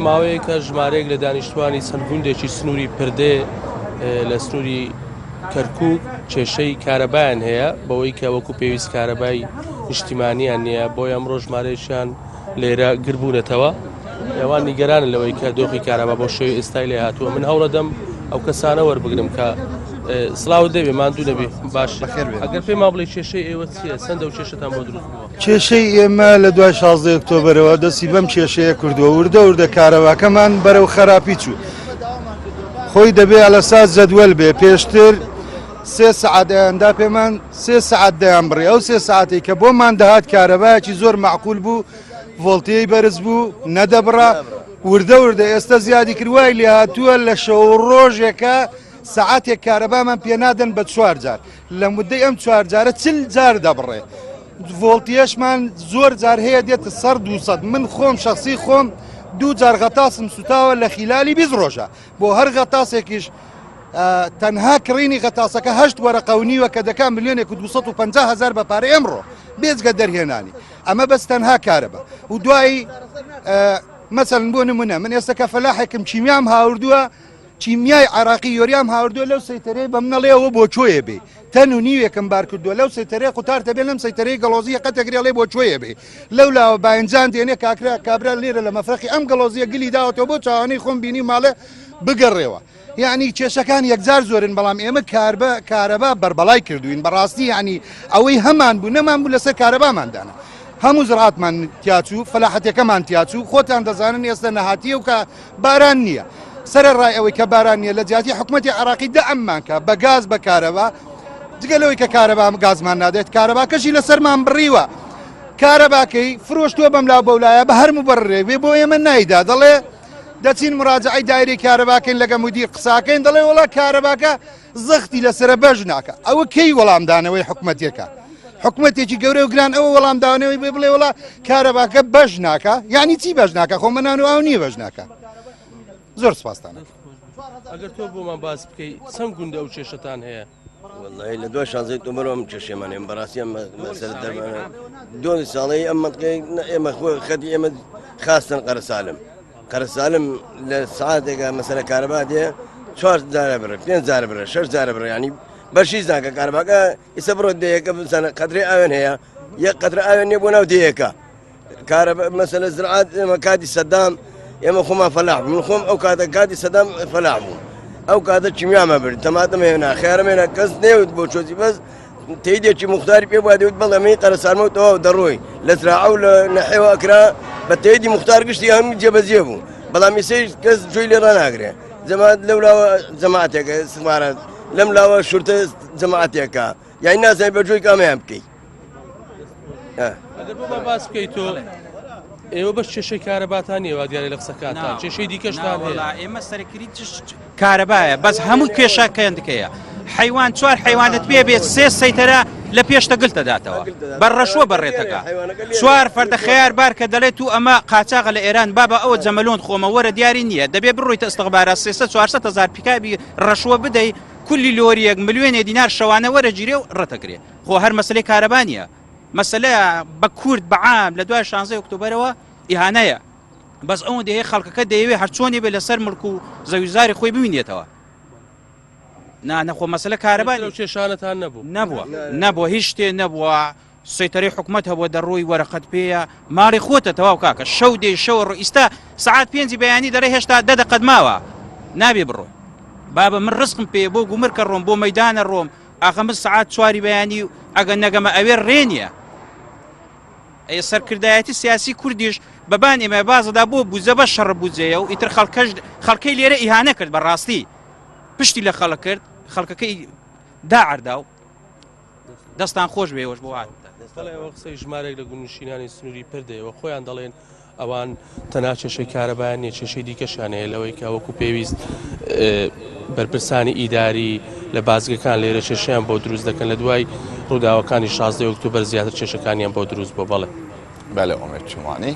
ماوەیەکە ژمارەیەک لە دانیشتوانی چەند گوندێکی سنووری پردێ لە سنووری کەرکک کێشەی کارەبایان هەیە بەوەی کە وەکو پێویست کارەبای نیشتیمانیان نییە بۆی ئەمڕۆ ژمارەیەکیان لێرە گربوونەتەوە ئەوان نیگەرانن لەوەی کە دۆخی کارەبا بۆ شێوی ئێستای لێ هاتووە من هەوڵەدەم ئەو کەسانە وەربگرم کە سڵاو دەبێ ماندوو نەبێ باش ئەگەر پێمان بڵێ کێشەی ئێوە چییە چەندە و کێشتان بۆ دروست بووە کێشەی ئێمە لە دوای 16 ئۆکتۆبەرەوە دەستی بەم کێشەیە کردووە وردە وردە کارەباکەمان بەرەو خراپی چوو خۆی دەبێ ئەلەساس جەدوەل بێ پێشتر سێ سەعات ئەیاندا پێمان سێ سەعات دەیان بڕی ئەو سێ سەعاتەی کە بۆمان دەهات کارەبایەکی زۆر معقول بوو ڤۆڵتیەی بەرز بوو نەدەبڕا وردە وردە ئێستا زیادی کرد وای لێ هاتووە لە شەو ڕۆژێکە سەعاتێک کارەبامان پێنادەن بە چوار جار لە مدەی ئەم چوار جارە چل جار دەبڕێ ڤۆڵتیەشمان زۆر جار هەیە دێتە سەر 200 من خۆم شخصی خۆم دوو جار غەتاسم سوتاوە لە خیلالی 20 ڕۆژە بۆ هەر غەتاسێکیش تەنها کڕینی غەتاسەکە هەشت وەرەقە و نیوە کە دەکا ملیۆنێک و 250 هزار بە پارەی ئەمڕۆ بێجگە دەرهێنانی ئەمە بەس تەنها کارەبا و دوایی مەسەلەن بۆ نمونە من ئێستا کە فەلاحێکم کیمیام هاوردووە کیمیای عراقی یۆریام هاوردووە لەو سەیتەرەی بە منەڵێەوە بۆ کوێ بێ تەن و نیوێکم بار کردووە لەو سەیتەرەی قوتار دەبێ لەم سەیتەرەی گەڵۆزیە قەتەگرێ ئەڵێ بۆ کوێ بێ لەو لاوە باینجان دێنێ کاکرا کابرا لێرە لە مەفرەقی ئەم گەڵۆزیە گلی داوەتەوە بۆ چاوانەی خۆم بینی ماڵێ بگەڕێوە یعنی کێشەکان یەکجار زۆرن بەڵام ئێمە کاربە کارەبا بەربەڵای کردوین بەڕاستی یعنی ئەوەی هەمان بوو نەمان بوو لەسەر کارەبامان دانا هەموو زرعاتمان تیاچوو فەلاحەتەکەمان تیاچوو خۆتان دەزانن ئێستا نەهاتیە و کە باران نییە سەر ڕای ئەوەی کە باران نییە لە جیاتی حکوومەتتی عراقی دە ئەممان کە بە گاز بە کارەبا جگە لەوەی کە کارەبا گازمان نادێت کارەباکەشی لەسەرمان بڕیوە کارەباکەی فرۆشتووە بەم لا بەولایە بە هەر مبڕێ بێ بۆ ئێمە نایدا دەڵێ دەچین مراجعەی دایرەی کارەباکەین لەگە مدیر قساکەین دەڵێ وڵا کارەباکە زەختی لەسرە بەش ناکە ئەوە کەی وەڵامدانەوەی حکومەتێکە حکومەتێکی گەورە و گران ئەوە وەڵامدانەوەی بێ بڵێ وڵا کارەباکە بەش ناکە یعنی چی بەش ناکە خۆ منان و ئاو نییە بەش ناکە زۆر سپاستانە ئەگەر تۆ بۆمان باس بکەی چەند گوندە ئەو کێشەتان هەیە وەڵی لە دوای شانزەی ئۆکتۆبەرەوە ئەم کێشەمان هەیە بەڕاستی ئەم مەسەلە دەرمانە دۆ ساڵەی ئەم منطقەی ئێمە خۆ خەتی ئێمە خاستن قەرەسالم قەرەسالم لە سعاتێکە مەسەلە کارەبا دێ چوار جارە بڕێ پێنج جارە بڕێ شەش جارە بڕێ ینی بەشی زانکە کارەباکە ئیسە بڕۆ دەیەکە بزانە قەدرێ ئاوێن هەیە یەک قەدرە ئاوێن نیە بۆ ناو دەیەکە کارە مەسەلە زرعات ئێمە کاتی سەدام ئێمە خۆمان فەلاح من خۆم ئەو کاتە کاتی سەدام فەلاح بوو ئەو کاتە کیمیامە برد تەماتەم هێنا خیارم هێنا کەس نێوت بۆ چۆزی بەس تێدێکی مختاری پێ بووە دەوت بەڵێ من قەرەسارمە و تەواو دەڕۆی لە زراعە و لە نەحێوە ئەکرا بە تێدی مختار گشتی هەموو جێبەجێ بوو بەڵام ئیسەی کەس گوێی لێ ڕاناگرێ جەماعەت لەو لاوە جەماعەتێکە استخبارات لەم لاوە شورتە جەماعەتێکە یانی نازانی بە جۆی کامیان بکەی ئەگەر بۆ باس بکەیت تۆ ئێوە بەس کێشەی کارەباتان نییە وا دیارە لە قسەکانتان کێشەی دیکەشتان هەیە ئێمە سەرکری کارەبایە بەس هەموو کێشەکەیان دکەیە حیوان چوار حیوانت پێ بێت سێ سەیتەرە لە پێشتە گلتە داتەوە بە ڕەشوە بەڕێتەکە چوار فەردە خەیار بار کە دەڵێت و ئەمە قاچاغە لە ئێران بابە ئەوە جەمەلۆن خۆمە وەرە دیاری نییە دەبێ بڕۆیتە ئەستغبارە 300 400 هزار پیکابی ڕەشوە بدەی کولی لۆریەک ملیۆنێ دینار شەوانە وەرەگیرێ و ڕەتەکرێ خۆ هەر مەسلەی کارەبا نییە مەسلە بە کورد بە عام لە دوای شانزەی ئۆکتۆبەرەوە ئیهانەیە بەس ئەوەندە هەیە خەڵکەکە دەیەوێ هەرچۆنی بێ لەسەر مڵک و زەویزاری خۆی بمینێتەوە نا نەخۆ مەسلە کارەبا لەو کێشانەتان نەبوو نەبووە نەبووە هیچ شتێ نەبووە سەیتەرەی حکومەت هەبووە دەڕۆی وەرەقەت پێیە ماڵی خۆتە تەواو کاکە شەو دێی شەوە ڕۆ ئیستا سەعات پێنجی بەیانی دەڵێ هێشتا دە دەقەت ماوە نابێ بڕۆی بابە من ڕزقم پێیە بۆ گومرکە ڕۆم بۆ مەدانە ڕۆم ئاخە من سەعات چواری بەیانی و ئەگە نەگەمە ئەوێ ڕێ نییە ئەی سەرکردایەتی سیاسی کوردیش بەبان ئێمە بازەدا بۆ بوزە بە شەڕ بوجەیە و ئیتر خەڵکەش خەڵکەی لێرە ئیهانە کرد بەڕاستی پشتی لە خەڵک کرد خەڵکەکەی داعردا و دەستان خۆش بێ ئێوەش بۆ هاتنتان. بەڵێ ئەوە قسەی ژمارێک لە گوندنشینانی سنووری پردێ و خۆیان دەڵێن ئەوان تەنها کێشەی کارەبایان نیە کێشەی دیکەشیان هەیە لەوەی کە وەکو پێویست بەرپرسانی ئیداری لە بازگەکان لێرە کێشەیان بۆ دروست دەکەن لە دوای ڕووداوەکانی 16 ئۆکتۆبەر زیاتر کێشەکانیان بۆ دروست بۆ بەڵێ. بەلێ ئومێد چومانی.